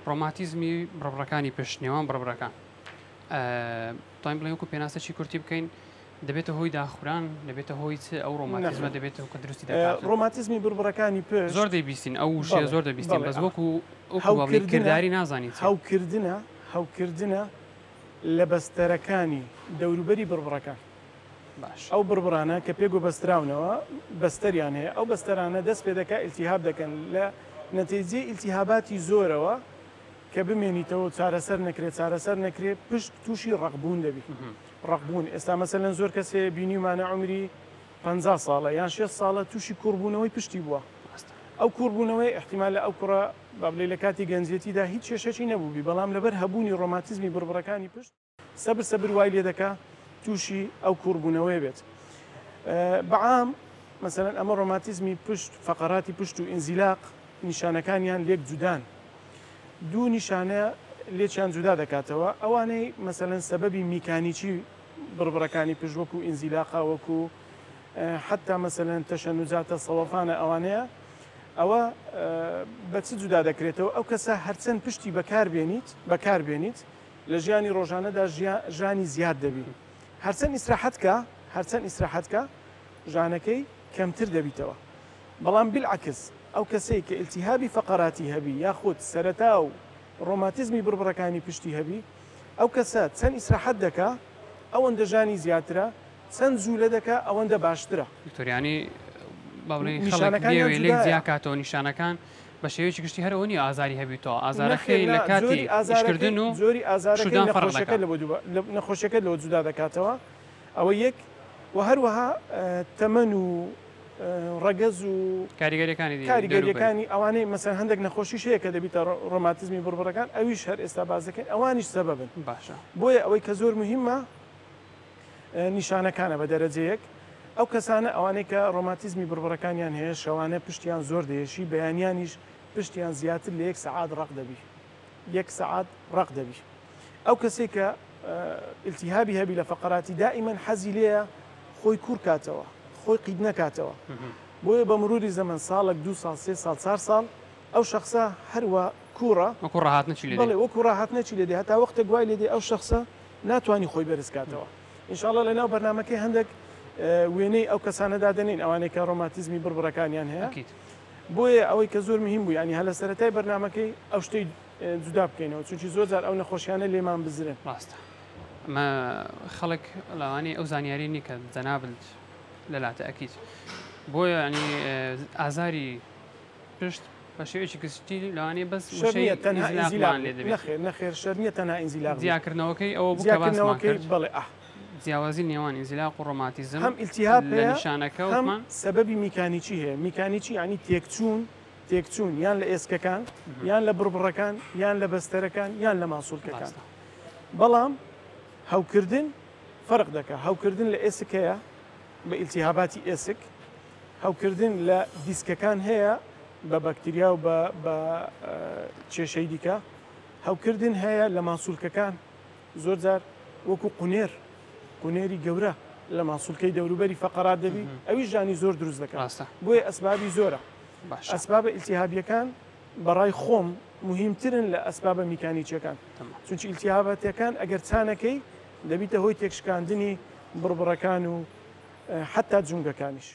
ڕۆماتیزمی بڕبڕەکانی پشت، نێوان بڕبڕەکان. توانین بڵێین وەکو پێناسەکی کورتی بکەین دەبێتە هۆی داخوران، دەبێتە هۆی چ ئەو ڕۆماتیزمە نەخێر. دەبێتە کە دروستی دەکات و. ڕۆماتیزمی بڕبڕەکانی پشت. زۆر دەیبیستین ئەو وشەیە بەڵێ زۆر دەبیستین بەڵێ بەس ئا. وەکو وەکو با بڵێین هەوکردنە کرداری نازانین چیە. هەوکردنە هەوکردنە لە بەستەرەکانی دەوروبەری بڕبڕەکان. باش. ئەو بڕبڕانە کە پێکوە بەستراونەوە بەستەریان هەیە، ئەو بەستەرانە دەست پێ دەکا ئیلتیهاب دەکەن، لە نەتیجەی ئیلتیهاباتی زۆرەوە کە بمێنیتەوە و چارەسەر نەکرێ چارەسەر نەکرێ پشت تووشی ڕەقبوون دەبی. ڕەقبوون ئێستا مەسەلەن زۆر کەس هەیە بینیومانە عومری 50 ساڵە یان 60 ساڵە تووشی کوڕبوونەوەی پشتی بووە. ئەو کوڕبوونەوەی ئیحتیمالە ئەو کوڕە با بڵێی لە کاتی گەنجێتیدا هیچ کێشەکی نەبووبی بەڵام لەبەر هەبوونی ڕۆماتیزمی بڕبڕەکانی پشت سەبر سەبر وای لێ دەکا تووشی ئەو کووڕبوونەوەیە بێت. بەعام مەسەلەن ئەمە ڕۆماتیزمی پشت، فەقەراتی پشت و ئینزیلاق نیشانەکانیان لێک جودان. دوو نیشانە لێکیان جودا دەکاتەوە، ئەوانەی مەسەلەن سەبەبی میکانیکی بڕبڕەکانی پشت وەکو ئینزیلاقە، وەکو حەتا مەسەلەن تەشەنوجاتە، سەوەفانە ئەوانەیە، ئەوە بە چ جودا دەکرێتەوە؟ ئەو کەسە هەرچەند پشتی بەکار بێنیت، بەکار بێنیت، لە ژیانی ڕۆژانەدا ژانی زیاد دەبی هەرچەند ئیسراحەت کا هەرچەند ئیسراحەت کا ژانەکەی کەمتر دەبیتەوە بەڵام بالعکس ئەو کەسەی کە ئیلتیهابی فەقەراتی هەبی یاخود سەرەتا و ڕۆماتیزمی بڕبڕەکانی پشتی هەبی ئەو کەسە چەند ئیسراحەت دەکا ئەوەندە ژانی زیاترە چەند جولە دەکا ئەوەندە باشترە. دکتۆر یانی با بڵێین خەڵک نیشانەکانیان بێوێ لێک جودایە. جیا کاتەوە نیشانەکان بە شێوەیەکی گشتی هەر ئەوە نییە ئازاری هەبیتەوە، نەخێر ئازارەکەی نا لە کاتی جۆری ئازارەکەی ئیشکردن و جۆری ئازارەکەی پشوودان فەرق نەخۆشیەکەت دەکات. لەوە دوو نەخۆشیەکەت لەوە جودا دەکاتەوە ئەوە یەک و هەروەها تەمەن و ڕەگەز و کاریگەریەکانی دەوروبەری. کاریگەریەکانی ئەوانەی مەسەلەن هەندێک نەخۆشیش هەیە کە دەبیتە ڕۆماتیزمی بڕبڕەکان ئەویش هەر ئێستا باس دەکەین ئەوانیش سەبەبن. باشە. بۆیە ئەوەی کە زۆر مهمە نیشانەکانە بە دەرەجەیەک ئەو کەسانە ئەوانەی کە ڕۆماتیزمی بڕبڕەکانیان هەیە شەوانە پشتیان زۆر دەیەشی بەیانیانیش پشتیان زیاتر لە یەک سەعات ڕەق دەبی یەک سەعات ڕەق دەبی ئەو کەسێک کە ئیلتیهابی هەبی لە فەقەراتی دائیمەن حەزی لێیە خۆی کوور کاتەوە خۆی قیت نەکاتەوە بۆیە بە مروری زەمەن ساڵێک دو ساڵ سێ ساڵ چار ساڵ ئەو شەخسە هەروە کووڕە وەکو ڕاهاتنەکی لێ دێ. بەڵێ وەکو ڕاهاتنەکی لێ دێ هەتا وەختێک وای لێ دێ ئەو شەخسە ناتوانی خۆی بەرز کاتەوە ان شاء اللە لەناو بەرنامەکەی هەندێک وێنەی ئەو کەسانە دادەنێین ئەوانەی کە ڕۆماتیزمی بڕبڕەکانیان هەیە ئەکید. بۆیە ئەوەی کە زۆر مهم بوو یانی هەر لە سەرەتای بەرنامەکەی ئەو شتەی جودا بکەینەوە چونکی زۆر جار ئەو نەخۆشیانە لێمان بزرن. ڕاستە ئەمە خەڵک لەوانەیە ئەو زانیاری نیە کە جەنابت لەلاتە ئەکید بۆیە ینی ئازاری پشت بە شێوەیەکی گشتی لەوانەیە بەس شەر وشەی نییە تەنها ئینزیلاقمان ئینزیلاق لێ بێت دەبێت. نەخێر نەخێر شەر نییە تەنها ئینزیلاق بێت. جیاکردنەوەکەی ئەوە بوو کە باسمان جیاکردنەوەکەی کرد. بەڵێ ئاه. جیاوازی نێوان ئینزیلاق و ڕۆماتیزم هەم ئیلتیهاب لە هەیە نیشانەکە هەم وتمان. سەبەبی میکانیکی هەیە میکانیکی یانی تێکچوون تێکچوون یان لە ئێسکەکان یان لە بڕبڕەکان یان لە بەستەرەکان یان لە ماسوولکەکان ڕاستە. بەڵام هەوکردن فەرق دەکا هەوکردن لە ئێسک هەیە بە ئیلتیهاباتی ئێسک هەوکردن لە دیسکەکان هەیە بە بەکتریا و بە بە کێشەی دیکە، هەوکردن هەیە لە ماسولکەکان زۆر جار وەکو قونێر قونێری گەورە لە ماسولکەی دەوروبەری فەقەرات دەبی ئەویش ژانی زۆر دروست دەکات ڕاستە. بۆیە ئەسبابی زۆرە باشە. ئەسبابە ئیلتیهابیەکان بەڕای خۆم مهمترن لە ئەسبابە میکانیکیەکان تەمام. چونکی ئیلتیهاباتەکان ئەگەر چانەکەی دەبیتە هۆی تێکشکاندنی بڕبڕەکان و حەتا جومگەکانیش.